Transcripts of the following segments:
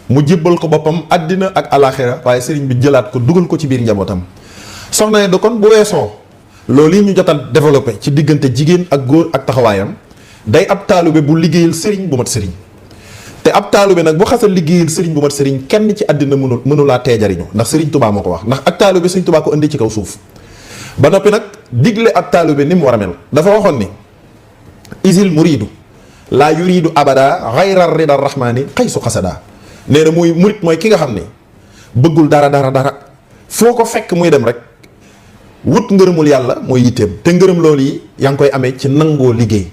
mu jébbal ko boppam àddina ak alaxira waaye sëriñ bi jëlaat ko dugal ko ci biir njabootam. soxna Aida kon bu weesoo loolu yi ñu jot a développé ci diggante jigéen ak góor ak taxawaayam day ab taalube bu liggéeyal sëriñ bu mat sëriñ te ab taalube nag bu xasal liggéeyal sëriñ bu mat sëriñ kenn ci àddina mënulaa tee jariñu ndax sëriñ Tubaa moo ko wax ndax ak taalube sëriñ Tubaa ko indi ci kaw suuf ba noppi nag digle ab taalube ni mu war a mel dafa waxoon ni isil muridu laa yuridu abada xayra rida rahmani xaysu xasada nee na muy murit mooy ki nga xam ne bëggul dara foo ko fekk muy dem rek wut ngërëmul yàlla mooy yitteem te ngërëm loolu yi yaa ngi koy amee ci nangoo liggéey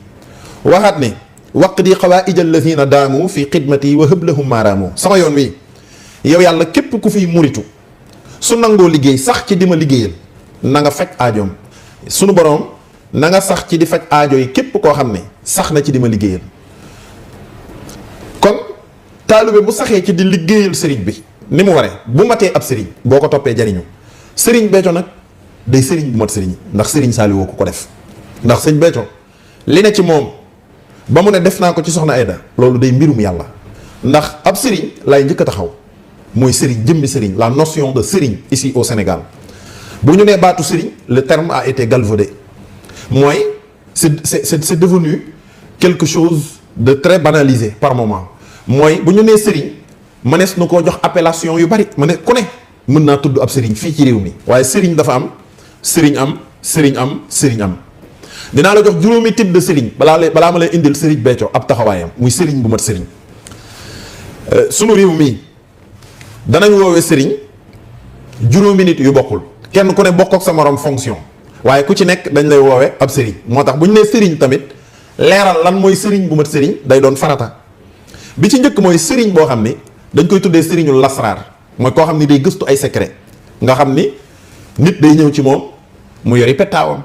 waxaat ne waq di xawaaij alladina daamu fi xidmati wa hëblahum maaraamu sama yoon wi yow yàlla képp ku fiy muritu su nangoo liggéey sax ci di ma liggéeyal na nga faj aajoom sunu boroom na nga sax ci di faj aajo yi képp koo xam ne sax na ci di ma liggéeyal kon taalibe bu saxee ci di liggéeyal sëriñ bi ni mu waree bu matee ab sëriñ boo ko toppee jariñu sëriñ Béthio nag day sëriñ bu mat sëriñ ndax sëriñ Saliou ko def ndax sëñ Béthio li ne ci moom ba mu ne def naa ko ci soxna Aida loolu day mbirum yàlla ndax ab sëriñ lay njëkk a taxaw mooy sëriñ jëmmi sëriñ la notion de sëriñ ici au Sénégal bu ñu nee baatu sëriñ le terme a été galvaudé mooy c'est devenu quelque chose de très banalisé par moment mooy bu ñu nee sëriñ mënees na koo jox appellation yu bari ma ne ku ne mën naa tudd ab sëriñ fii ci réew mi waaye sëriñ dafa am sëriñ am sëriñ am sëriñ am dinaa la jox juróomi type de sëriñ balaa ma lay indil sëriñ Béthio ab taxawaayam muy sëriñ bu mat sëriñ sunu réew mi danañ woowee sëriñ juróomi nit yu bokkul kenn ku ne bokk ak sa morom fonction waaye ku ci nekk dañ lay woowee ab sëriñ moo tax bu ñu nee sëriñ tamit leeral lan mooy sëriñ bu mat sëriñ day doon farata bi ci njëkk mooy sëriñ boo xam ni dañ koy tuddee sëriñu lasraar mooy koo xam ni day gëstu ay secret nga xam ni nit day ñëw ci moom mu yori pettaawam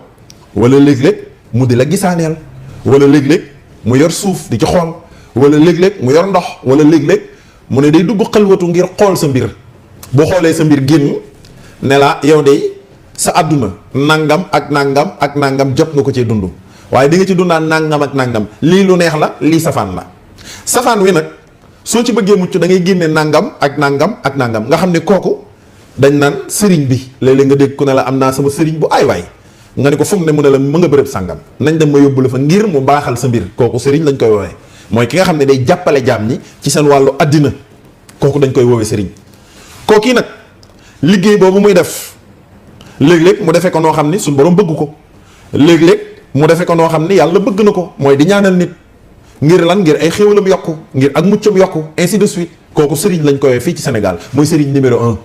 wala léeg-léeg mu di la gisaaneel wala léeg-léeg mu yor suuf di ci xool wala léeg-léeg mu yor ndox wala léeg-léeg mu ne day dugg xalwatu ngir xool sa mbir boo xoolee sa mbir génn ne la yow de sa àdduna nangam ak nangam ak nangam jot nga ko cee dund waaye di nga ci dundaan nangam ak nangam lii lu neex la lii safaan la safaan wi nag soo ci bëggee mucc da ngay génne nangam ak nangam ak nangam nga xam ne kooku dañ naan sëriñ bi léeg-léeg nga dégg ku ne la am naa sama sëriñ bu aay waay nga ne ko foog ne mu ne la mu nga bërëb sàngam nañ dem ma yóbbu la fa ngir mu baaxal sa mbir kooku sëriñ lañ koy woowee mooy ki nga xam ne day jàppale jaam ñi ci seen wàllu àddina kooku dañ koy woowee sëriñ kooku nag liggéey boobu muy def léeg-léeg mu defee ko noo xam ni suñu borom bëgg ko léeg-léeg mu defee ko noo xam ni yàlla bëgg na ko mooy di ñaanal nit ngir lan ngir ay xéwalam yokku ngir ak muccam yokku ainsi de suite kooku sëriñ lañ koy fii ci Sénégal mooy sëriñ numéro 1.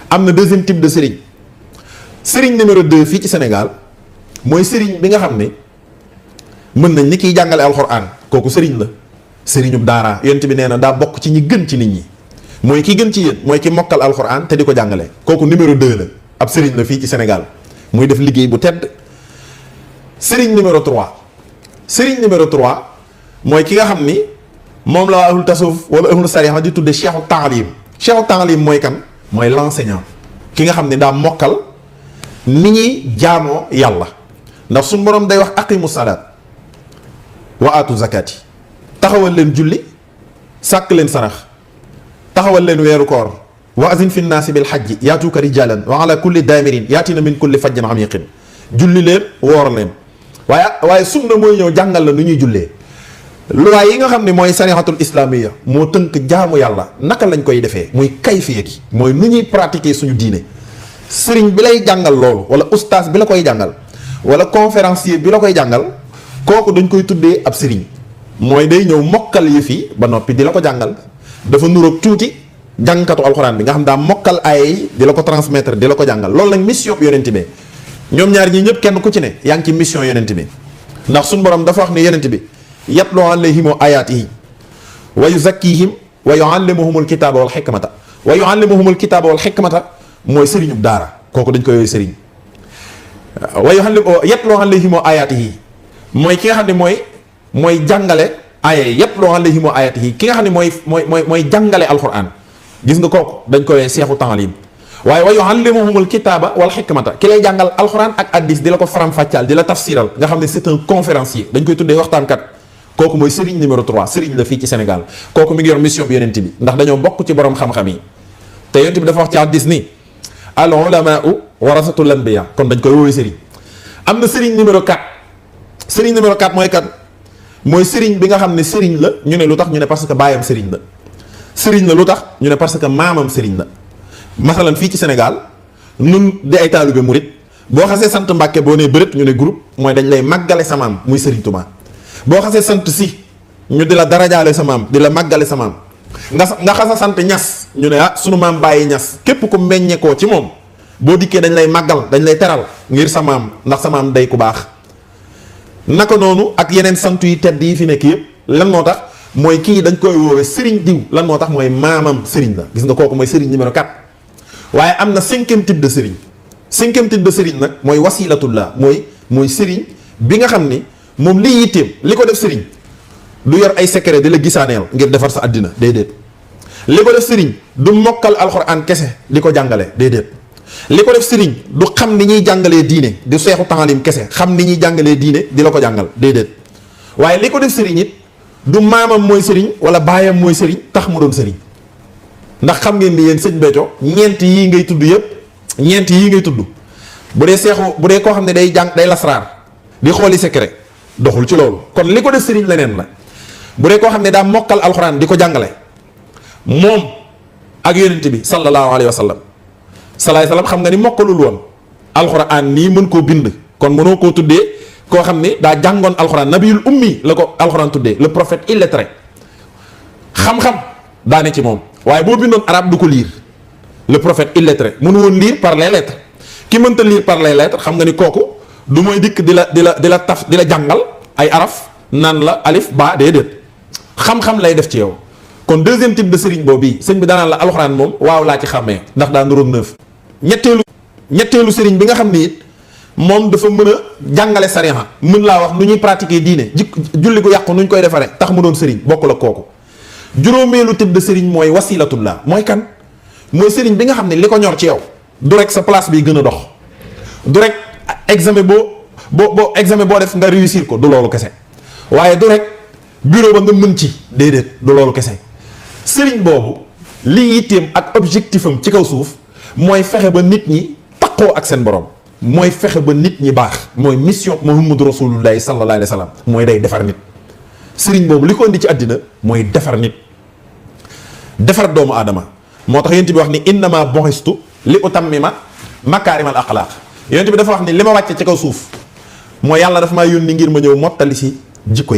am na deuxième type de sëriñ sëriñ numéro 2 fii ci Sénégal mooy sëriñ bi nga xam ne mën nañ ni kiy jàngale alxuraan kooku sëriñ la sëriñub daara yonent bi nee na daa bokk ci ñi gën ci nit ñi mooy ki gën ci yéen mooy ki mokkal alxuraan te di ko jàngale kooku numéro 2 la ab sëriñ la fii ci Sénégal muy def liggéey bu tedd. sëriñ numéro 3 sëriñ numéro 3 mooy ki nga xam ni moom la ahlul tasawuf wala ahlul sariya di tudde cheikhu taalim cheikhu taalim mooy kan mooy l'enseignant ki nga xam ne daa mokkal ni ñuy jaamoo yàlla ndax suñu borom day wax aqimu salaat wa atu zakati taxawal leen julli sàkk leen sarax taxawal leen weeru koor wa azin fi nnaasi bil hajji yaatuuka rijalan wa ala kulli daamirin yaatina min kulli fajjin amiqin julli leen woor leen waaye sunna mooy ñëw jàngal la nu ñuy jullee luwaay yi nga xam ne mooy sarihatul islamiya moo tënk jaamu yàlla naka lañ koy defee muy kayfiya gi mooy nu ñuy pratiquer suñu diine sëriñ bi lay jàngal loolu wala ustaas bi la koy jàngal wala conférencier bi la koy jàngal kooku dañ koy tuddee ab sëriñ mooy day ñëw mokkal yi fii ba noppi di la ko jàngal dafa nuroog tuuti jàngkatu alxuraan bi nga xam daa mokkal ay di la ko transmettre di la ko jàngal loolu nag mission bi yonent bi ñoom ñaar ñii ñëpp kenn ku ci ne yaa ngi ci mission yonent bi ndax suñu borom dafa wax ne yonent bi yatlu alayhim ayaatihi wa yuzakkihim wa yuallimuhumul kitaaba wal xikmata wa yuallimuhumul kitaaba wal xikmata mooy sëriñub daara kooku dañ koy yooyu sëriñ wa yatlu alayhim ayaatihi mooy ki nga xam ne mooy jàngale aaya yi yatlu alayhim ayaatihi ki nga xam ne mooy jàngale alquran gis nga kooku dañ koy seexu taalim waaye wa yuallimuhumul kitaaba wal xikmata ki lay jàngal alquran ak addis di la ko faram-fàccal di la tafsiral nga xam ne c'est un conférencier dañ koy tuddee waxtaankat kooku mooy sëriñ numéro 3 sëriñ la fii ci Sénégal kooku mi ngi yor mission bi yonent bi ndax dañoo bokk ci borom xam-xam yi te yonent bi dafa wax ci hadiis ni al ulamaa'u warasatul anbiyaa kon dañ koy woowee sëriñ. am na sëriñ numéro 4 sëriñ numéro 4 mooy kat mooy sëriñ bi nga xam ne sëriñ la ñu ne lu tax ñu ne parce que baayam sëriñ la sëriñ la lu tax ñu ne parce que maamam sëriñ la. masalan fii ci Sénégal nun di ay taalibe murit boo xasee sant Mbàkke boo nee bërët ñu ne groupe mooy dañ lay màggale sa maam muy Sëriñ Tuubaa boo xasee sant si ñu di la darajaale sa maam di la màggale sa maam nga xasa sant ñas ñu ne ah sunu maam bàyyi ñas képp ku meññeekoo ci moom boo dikkee dañ lay màggal dañ lay teral ngir sa maam ndax sa maam day ku baax. naka noonu ak yeneen sant yi tedd yi fi nekk yëpp lan moo tax mooy kii dañ koy woowee sëriñ diw lan moo tax mooy maamam sëriñ la gis nga kooku mooy sëriñ numéro 4. waaye am na 5e type de sëriñ 5e type de sëriñ nag mooy wasilatullah mooy sëriñ bi nga xam ni moom li yitteem li ko def sëriñ du yor ay secret di la gisaaneel ngir defar sa àddina déedéet li ko def sëriñ du mokkal alxuraan kese di ko jàngale déedéet li ko def sëriñ du xam ni ñuy jàngalee diine di seexu taalim kese xam ni ñuy jàngalee diine di la ko jàngal déedéet waaye li ko def sëriñ it du maamam mooy sëriñ wala baayam mooy sëriñ tax mu doon sëriñ ndax xam ngeen ni yéen sëñ Béthio ñeent yii ngay tudd yëpp ñeent yii ngay tudd bu dee seexu bu dee koo xam ne day jàng day lasraar di xooli secret doxul ci loolu kon li ko def sëriñ leneen la bu dee koo xam ne daa mokkal alxuraan di ko jàngale moom ak yonent bi sallallahu alayhi wa sallam salaay salaam xam nga ni mokkalul woon alxuraan nii mën koo bind kon mënoo koo tuddee koo xam ne daa jàngoon alxuraan nabiyul ummi la ko alxuraan tuddee le prophète illettré xam-xam daa ne ci moom waaye boo bindoon arabe du ko lire le prophète illettré mënu woon lire par les lettres ki mënta lire par les lettres xam nga ni kooku du mooy dikk di la taf di la jàngal ay araf naan la alif ba déedéet xam-xam lay def ci yow kon deuxième type de sëriñ boobu bii sëñ bi danaan la alxuraan moom waaw laa ci xàmmee ndax daa nuroog neuf ñetteelu sëriñ bi nga xam ni it moom dafa mën a jàngale sariya mën laa wax nu ñuy pratiquer diine julli gu yàqu nu ñu koy defaree tax mu doon sëriñ bokk la kooku juróomeelu type de sëriñ mooy wasilatullah mooy kan mooy sëriñ bi nga xam ne li ko ñor ci yow du rek sa place bi gën a dox du rek examen boo examen boo def nga réussir ko du loolu kese waaye du rek bureau ba nga mën ci déedéet du loolu kese sëriñ boobu li yitteem ak objectifam ci kaw suuf mooy fexe ba nit ñi taqoo ak seen borom mooy fexe ba nit ñi baax mooy mission Muhammadu Rasulullahi sallallahu alayhi wa sallam mooy day defar nit sëriñ boobu li ko indi ci àddina mooy defar nit defar doomu aadama moo tax yonent bi wax ni innama bu'istu li utammima makaarimal axlaaq yonent bi dafa wax ni li ma wàcce ci kaw suuf mooy yàlla dafa maa yónni ngir ma ñëw mottali si jikko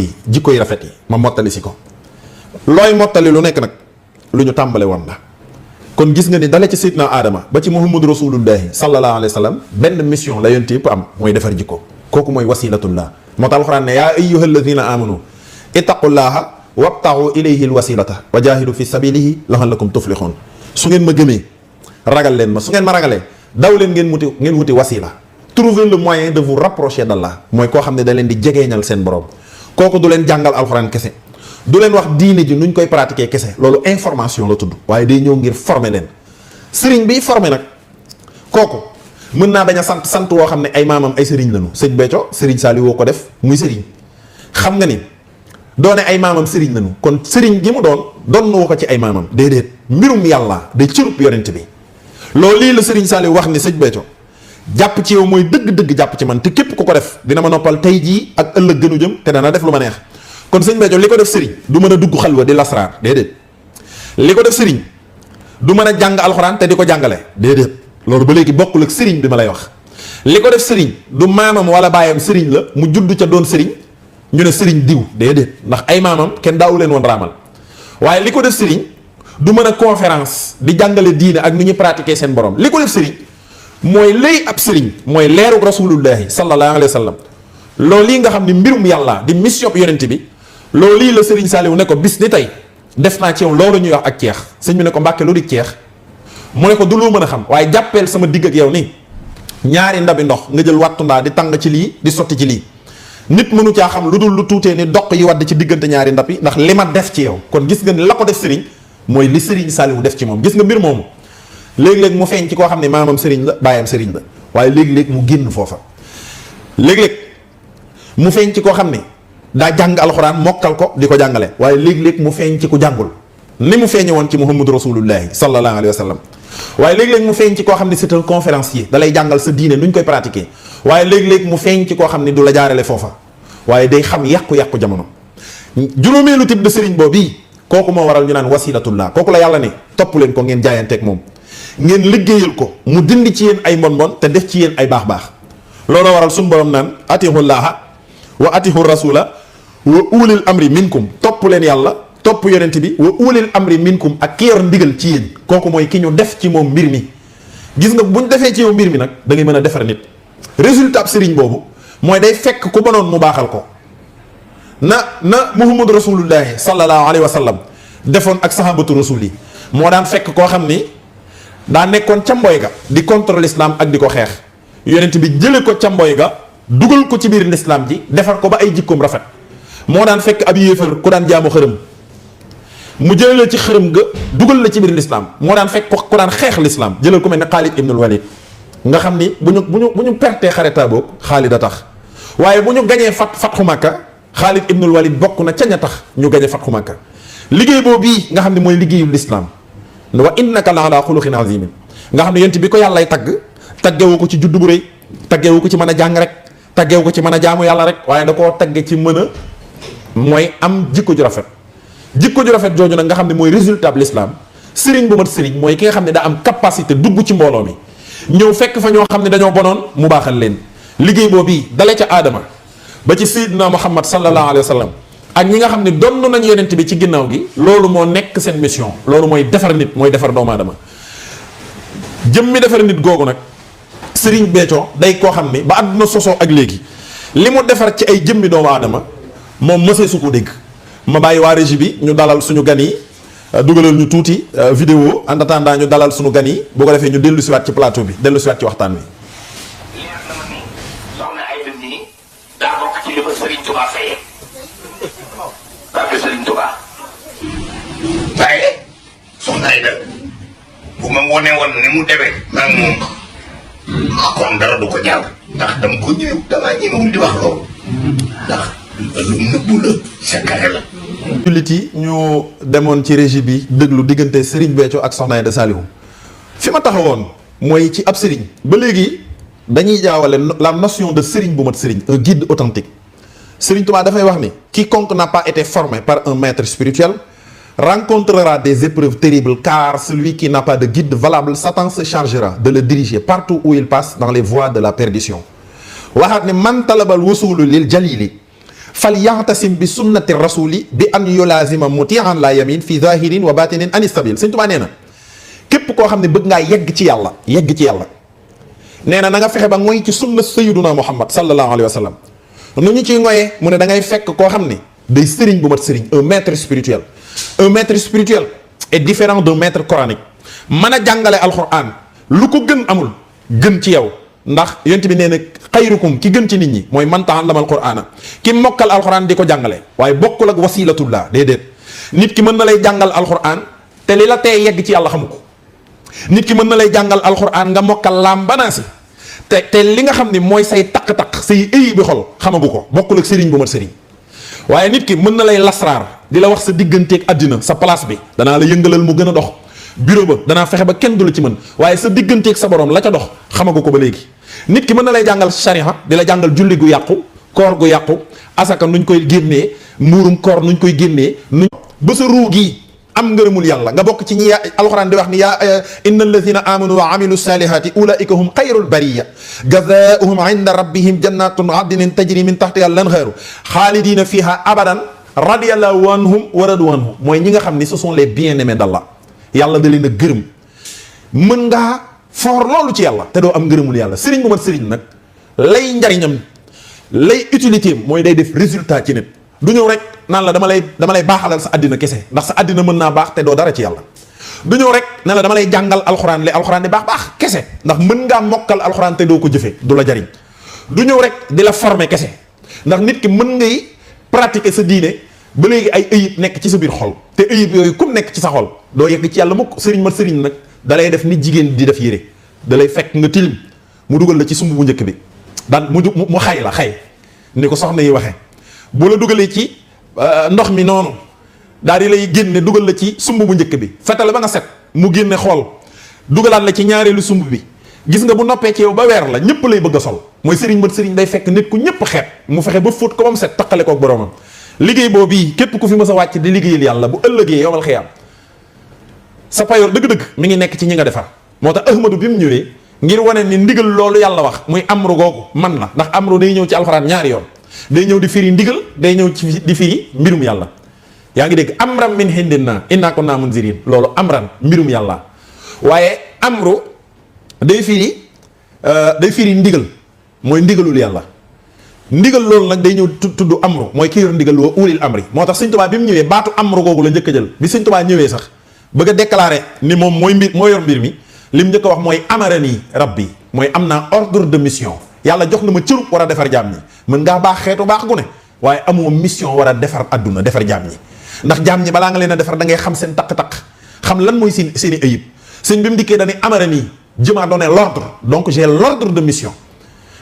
yi rafet yi ma mottali si ko looy mottali lu nekk nag lu ñu tàmbale woon la kon gis nga ni dale ci Seydina Adama ba ci Muhammadu Rasulullahi sallallahu alayhi wa sallam benn mission la yonent yëpp am mooy defar jikko kooku mooy wasilatullah moo tax alxuraan ne yaa ayyuha alladina amanu ittaqullaha wabtaxu ilayhi alwasilata wa jahidu fi sabilihi laxallakum tuflixoon su ngeen ma gëmee ragal leen ma su ngeen ma ragalee daw leen ngeen wuti wasila trouver le moyen de vous rapprocher d'Allah mooy koo xam ne da leen di jegeeñal seen borom kooku du leen jàngal alxuraan kese du leen wax diine ji nuñ koy pratiquer kese loolu information la tudd waaye day ñëw ngir former leen sëriñ biy former nag kooku mën naa bañ a sant woo xam ne ay maamam ay sëriñ lañu sëñ Béthio sëriñ Saliou woo ko def muy sëriñ xam nga ni doone ay maamam sëriñ lañu kon sëriñ gi mu doon woo ko ci ay maamam déedéet mbirum yàlla day cërub yonent bi loolu lii la sëriñ Saliou wax ni sëñ Béthio jàpp ci yow mooy dëgg-dëgg jàpp ci man te képp ku ko def dina ma noppal tey jii ak ëllëg gënu jëm te dana def lu ma neex kon sëñ Béthio li ko def sëriñ du mën a dugg xalwa di lasraar déedéet li ko def sëriñ du mën a jàng alxuraan te di ko jàngale déedéet loolu ba léegi bokkul ak sëriñ bi ma lay wax li ko def sëriñ du maamam wala baayam sëriñ la mu judd ca doon sëriñ ñu ne sëriñ diw déedéet ndax ay maamam kenn daawu leen woon raamal waaye li ko def sëriñ du mën a conférence di jàngale diine ak ni ñuy pratiquer seen borom li ko def sëriñ mooy lay ab sëriñ mooy leeru rasulullahi sallallahu alayhi wa sallam loolu lii nga xam ne mbirum yàlla di mission yonent bi loolu lii la sëriñ Saliou ne ko bis ni tey def naa ci yow loolu ñuy wax ak ceex sëñ bi ne ko mbàkke lu di ceex mu ne ko du loo mën a xam waaye jàppeel sama digg ak yow nii ñaari ndabi ndox nga jël wattu ndaa di tàng ci lii di sotti ci lii nit mënu caa xam lu dul lu tuutee ni doq yi wadd ci diggante ñaari ndab yi ndax li ma def ci yow kon gis nga ni la ko def sëriñ mooy li sëriñ Saliou def ci moom gis nga mbir moomu léeg-léeg mu feeñ ci koo xam ne maamam sëriñ la baayam sëriñ la waaye léeg-léeg mu génn foofa léeg-léeg mu feeñ ci koo xam ne daa jàng alxuraan mokkal ko di ko jàngale waaye léeg-léeg mu feeñ ci ku jàngul ni mu feeñe woon ci Muhammadu Rasulullahi sallallahu alayhi wa sallam waaye léeg-léeg mu feeñ ci koo xam ne c'est un conférencier da lay jàngal sa diine nu ñu koy pratiquer waaye léeg-léeg mu feeñ ci koo xam ne du la jaarale foofa waaye day xam yàqu-yàqu jamono. juróomeelu type de sëriñ boobu bii kooku moo waral ñu naan wasilatullah kooku la yàlla ne topp leen ko ngeen jaayanteeg moom ngeen liggéeyal ko mu dindi ci yéen ay mbon-mbon te def ci yéen ay baax-baax looloo waral suñu borom naan atihullaha wa atihu rasula wa ulil amri minkum topp leen yàlla topp yonent bi wa ulil amri minkum ak ki yor ndigal ci yéen kooku mooy ki ñu def ci moom mbir mi. gis nga buñ defee ci yow mbir mi nag da ngay mën a defar nit résultat sëriñ boobu mooy day fekk ku bonoon mu baaxal ko na Muhammadu Rasulullahi sallallahu alayhi wa sallam defoon ak sahabatu rasul yi moo daan fekk koo xam ni daa nekkoon ca mboy ga di contre l'islam ak di ko xeex yonent bi jële ko ca mboy ga dugal ko ci biir l'islam ji defar ko ba ay jikkoom rafet moo daan fekk ab yéefar ku daan jaamu xërëm mu jëlee la ci xërëm ga dugal la ci biir l'islam moo daan fekk ku daan xeex l'islam jëlal ko mel ne Xaalid ibnul Walid nga xam ni bu ñu pertee xareta boobu Xaalid a tax waaye bu ñu gañee fatxu Makka Xaalid ibnul Walid bokk na ca ña tax ñu gañe fatxu Makka liggéey boobu bii nga xam ne mooy liggéeyu l'islam wa innaka la ala xuluqin azimin nga xam ne yent bi ko yàllay tagg taggewu ko ci juddu bu rëy taggewu ko ci mën a jàng rek taggewu ko ci mën a jaamu yàlla rek waaye da koo tagge ci mën a mooy am jikko ju rafet jikko ju rafet jooju nag nga xam ne mooy résultat de l'islam sëriñ bu mat sëriñ mooy ki nga xam ne daa am capacité dugg ci mbooloo mi ñëw fekk fa ñoo xam ne dañoo bonoon mu baaxal leen liggéey boobu bii dale ca aadama ba ci sayyidina Muhammad sallallahu alayhi wa sallam ak ñi nga xam ne donn nañ yonent bi ci ginnaaw gi loolu moo nekk seen mission loolu mooy defar nit mooy defar doomu aadama jëmmi defar nit googu nag Serigne Béthio day koo xam ne ba àdduna sosoo ak léegi li mu defar ci ay jëmmi doomu aadama moom mësee su ko dégg ma bàyyi waa régie bi ñu dalal suñu gan yi dugalal ñu tuuti vidéo en attendant ñu dalal suñu gan yi boo ko defee ñu dellu siwaat ci plateau bi dellu siwaat ci waxtaan wi. leer na ma ni soxna Aïda nii daa bokk ci li ko Serigne Touba fayee barke Serigne Touba waaye soxna Aïda bu ma wone woon ni mu demee maa ngi moom kon dara du ko jàll ndax dama ko ñëw damaa ñëwul di wax loolu ndax lu nëbbu la secret la. jullit yi ñu demoon ci régie bi déglu diggante Serigne Béthio ak soxna Aïda Saliou fi ma taxawoon mooy ci ab Serigne ba léegi dañuy jaawale la notion de Serigne bu mat Serigne un guide authentique Serigne Touba dafay wax ni quiconque n'a pas été formé par un maître spirituel rencontrera des épreuves terribles car celui qui n'a pas de guide valable Satan se chargera de le diriger partout où il passe dans les voies de la perdition waxaat ni man talabal wusulu lil jalili fal yaxtasim bi sunnati rasuli bi an yulazima mutian la yamin fi zahirin wa batinin anistabil Sëñ Tuubaa nee na képp koo xam ne bëgg ngaa yegg ci yàlla nee na nga fexe ba ngoy ci sunna sayyiduna Muhammad sallallahu alayhi wa sallam nu ñu ciy ngoyee mu ne da ngay fekk koo xam ne day sëriñ bu mat sëriñ un maître spirituel est différent d'un maître coranique mën a jàngale alquran lu ko gën amul gën ci yow ndax yonent bi nee na xayrukum ki gën ci nit ñi mooy man ta'allama alqur'ana ki mokkal alquran di ko jàngale waaye bokkul ak wasilatullah déedéet nit ki mën na lay jàngal alquran te li la tee yegg ci yàlla xamu ko nit ki mën na lay jàngal alquran nga mokkal laam banaasi te li nga xam ni mooy say taq-taq say ëyi bi xol xamagu ko bokkul ak sëriñ bu mat sëriñ waaye nit ki mën na lay lasraar di la wax sa digganteeg àddina sa place bi danaa la yëngalal mu gën a dox bureau ba danaa fexe ba kenn du la ci mën waaye sa digganteeg sa borom la ca dox xamagu ko ba léegi nit ki mën na lay jàngal shariha di la jàngal julli gu yàqu koor gu yàqu asaka nuñ koy génnee muurum koor nuñ koy génnee nuñ ba sa ruu gi am ngërëmul yàlla nga bokk ci ñi alxuraan di wax ni yaa inna alladina amanu wa amilu salihati ulaika hum xayrul bariya jazaauhum inda rabbihim jannatun adnin tajri min tahtiha al anhaaru xaalidina fiha abadan radiyallahu anhum wa radu anhum mooy ñi nga xam ni ce sont les bien-aimés d'Allah yàlla da leen a gërëm mën ngaa foor loolu ci yàlla te doo am ngërëmul yàlla sëriñ bu mat sëriñ nag lay njariñam lay utilité mooy day def résultat ci nit du ñëw rek naan la dama lay baaxalal sa àddina kese ndax sa àddina mën naa baax te doo dara ci yàlla du ñëw rek ne la dama lay jàngal alxuraan li alxuraan di baax kese ndax mën ngaa mokkal alxuraan te doo ko jëfe du la jariñ du ñëw rek di la former kese ndax nit ki mën ngay pratiquer sa diine ba léegi ay ëyib nekk ci sa biir xol te ëyib yooyu kum nekk ci sa xol doo yegg ci yàlla mukk sëriñ mat sëriñ nag da lay def ni jigéen di def yére da lay fekk nga tilim mu dugal la ci sumb bu njëkk bi daan mu xay la xay ni ko soxna yi waxee bu la dugalee ci ndox mi noonu daal di lay génne dugal la ci sumb bu njëkk bi fete la ba nga set mu génne xool dugalaat la ci ñaareelu sumb bi gis nga bu noppee ci yow ba weer la ñëpp lay bëgg a sol mooy sëriñ mat sëriñ day fekk nit ku ñëpp xeet mu fexe ba fóot ko ba mu set taqale kook boroomam liggéey boobu yi képp ku fi mës a wàcc di liggéeyal yàlla bu ëllëgee yowmal xiyaam sa payoor dëgg-dëgg mi ngi nekk ci ñi nga defar moo tax Ahmadu bi mu ñëwee ngir wane ni ndigal loolu yàlla wax muy amru googu man la ndax amru day ñëw ci alxuraan ñaari yoon day ñëw di firi ndigal day ñëw ci di firi mbirum yàlla yaa ngi dégg amran min hindina inna kunna munzirin loolu amran mbirum yàlla waaye amru day firi ndigal mooy ndigalul yàlla ndigal loolu nag day ñëw tudd amru mooy ki yor ndigal wa ulil amri moo tax Sëñ Tuubaa bi mu ñëwee baatu amru googu la njëkk a jël bi Sëñ Tuubaa ñëwee sax bëgg a déclarer ni moom moo yor mbir mi lim njëkk a wax mooy amarani rabbi mooy am naa ordre de mission yàlla jox na ma cërub war a defar jaam ñi mën ngaa baax xeetu baax gu ne waaye amoo mission war a defar adduna defar jaam ñi ndax jaam ñi balaa nga leen a defar da ngay xam seen taq-taq xam lan mooy seeni ayib sëñ bi mu dikkee dañuy amarani je m'en donné l'ordre donc j'ai l'ordre de mission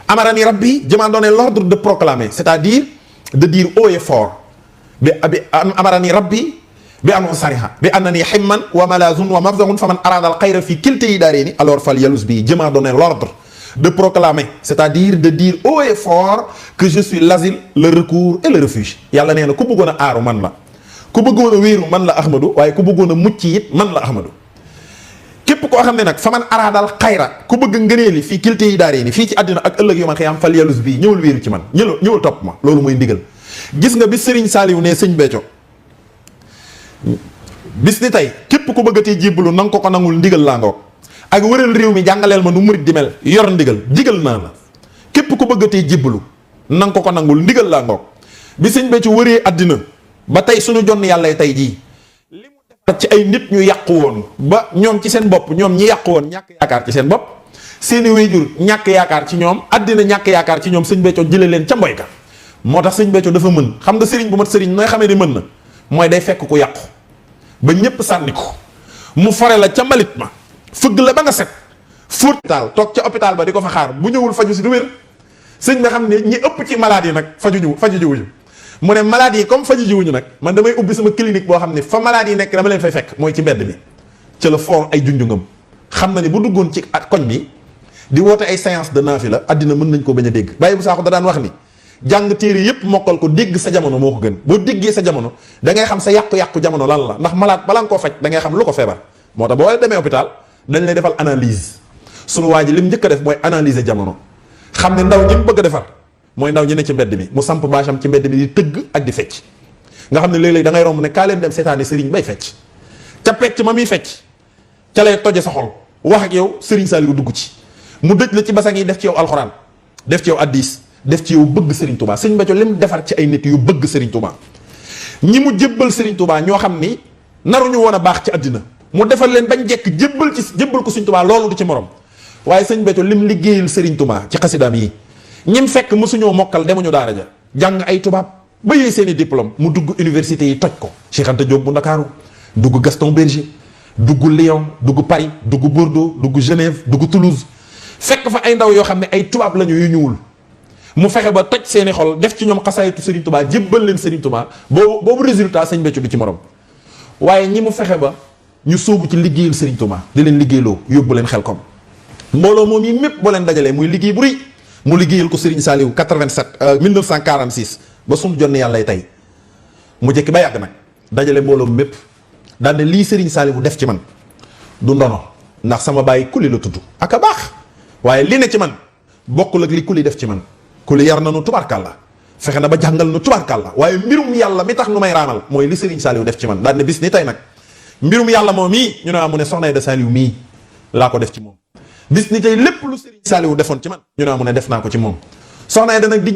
amarani rabbi je m'en donné l'ordre de proclamer c'est-à-dire de dire haut et fort bi amarani rabbi bi an sariha bi annani himman wa malazun wa mafzahun faman arada al khayra fi kilta yi daareeni alors fal yalus bi je m'en donné l'ordre de proclamer c'est-à-dire de dire haut et fort que je suis l'asile le recours et le refuge yàlla nee na ku bëggoon a aaru man la ku bëggoon a wéeru man la Ahmadu waaye ku bëggoon a mucc it man la Ahmadu képp koo xam ne nag faman araadal xayra ku bëgg ngëneeli fii kilte yi daaree ni fii ci àddina ak ëllëg yu man xëyam fal yalus bii ñëwal wéeru ci man ñëwal topp ma loolu mooy ndigal gis nga bi Serigne Saliou ne sëñ Béthio bis ni tey képp ku bëggatee jébbalu na nga ko nangul ndigal laa ngoog ak wëral réew mi jàngaleel ma nu murit di mel yor ndigal digal naa la képp ku bëggatee jébbalu na nga ko nangul ndigal laa ngoog bi sëñ Béthio wëree àddina ba tey suñu jonn yàlla tey jii li mu defar ci ay nit ñu yàqu woon ba ñoom ci seen bopp ñoom ñi yàqu woon ñàkk yaakaar ci seen bopp seeni wéyjur ñàkk yaakaar ci ñoom àddina ñàkk yaakaar ci ñoom sëñ Béthio jële leen ca mboyka moo tax sëñ Béthio dafa mën xam nga sëriñ bu mat sëriñ nooy xamee ni mën na mooy day fekk ku yàqu ba ñépp sànni ko mu fore la ca mbalit ma fëgg la ba nga set fóot hôpital toog ca hôpital ba di ko fa xaar bu ñëwul faju si du wér sëñ bi xam ne ñi ëpp ci malade yi nag faju jiwuñu mu ne malade yi comme faju jiwuñu nag man damay ubbi sama clinique boo xam ne fa malade yi nekk dama leen fay fekk mooy ci mbedd mi ca la for ay junjungam xam na ni bu duggoon ci ak koñ bi di woote ay séance de naafila àddina mën nañ ko bañ a dégg bàyyi bu saako da daan wax ni jàng téere yépp mokkal ko dégg sa jamono moo ko gën boo déggee sa jamono da ngay xam sa yàqu-yàqu jamono lan la ndax malade balaa nga koo faj da ngay xam lu ko feebar moo tax boo demee hôpital dañ lay defal analyse sunu waa ji li mu njëkk a def mooy analyser jamono xam ne ndaw ñi mu bëgg a defar mooy ndaw ñi ne ci mbedd mi mu samp bâcham ci mbedd mi di tëgg ak di fecc nga xam ne léeg-léeg da ngay romb ne kaa leen dem seetaani sëriñ bay fecc ca pecc ma muy fecc ca lay toje sa xol wax ak yow sëriñ Saliou dugg ci mu dëj la ci basang yi def ci yow alxuraan def ci yow addis def ci yow bëgg Serigne Touba sëñ Béthio lim defar ci ay nit yu bëgg Serigne Touba ñi mu jébbal Serigne Touba ñoo xam ni naruñu woon a baax ci àddina mu defal leen bañ jekk jébbal ko Serigne Touba loolu du ci morom waaye sëñ Béthio lim liggéeyal Serigne Touba ci xasidaam yi ñim fekk mësuñoo mokkal demuñu daara ja jàng ay tubaab ba yooyu seeni diplôme mu dugg université yi toj ko Cheikh Anta Diop bu Ndakaaru dugg Gaston Berger dugg Lyon dugg Paris dugg Bordeaux dugg Genève dugg Toulouse fekk fa ay ndaw yoo xam ne ay tubaab lañu yu ñuul mu fexe ba toj seeni xol def ci ñoom xasaayitu Serigne Touba jébbal leen Serigne Touba boobu résultat sëñ Béthio du ci morom waaye ñi mu fexe ba ñu sóobu ci liggéeyal Serigne Touba di leen liggéeyloo yóbbu leen xel kom mbooloo moom yi mépp boo leen dajalee muy liggéey bu rëy mu liggéeyal ko Serigne Saliou 1946 ba sunu jonn yàlla tey mu jëkki ba yàgg nag dajale mbooloo mépp daal ne lii Serigne Saliou def ci man du ndono ndax sama bàyyi kuli la tudd ak a baax waaye li ne ci man bokkul ak li kuli def ci man kuli yar na nu tubaarkàlla fexe na ba jàngal nu tubaarkàlla waaye mbirum yàlla mi tax nu may raamal mooy li Serigne Saliou def ci man daal ne bis ni tey nag mbirum yàlla moom mii ñu ne mu ne soxna Aïda Saliou mii laa ko def ci moom bis ni tey lépp lu Serigne Saliou defoon ci man ñu ne mu ne def naa ko ci moom soxna Aïda nag di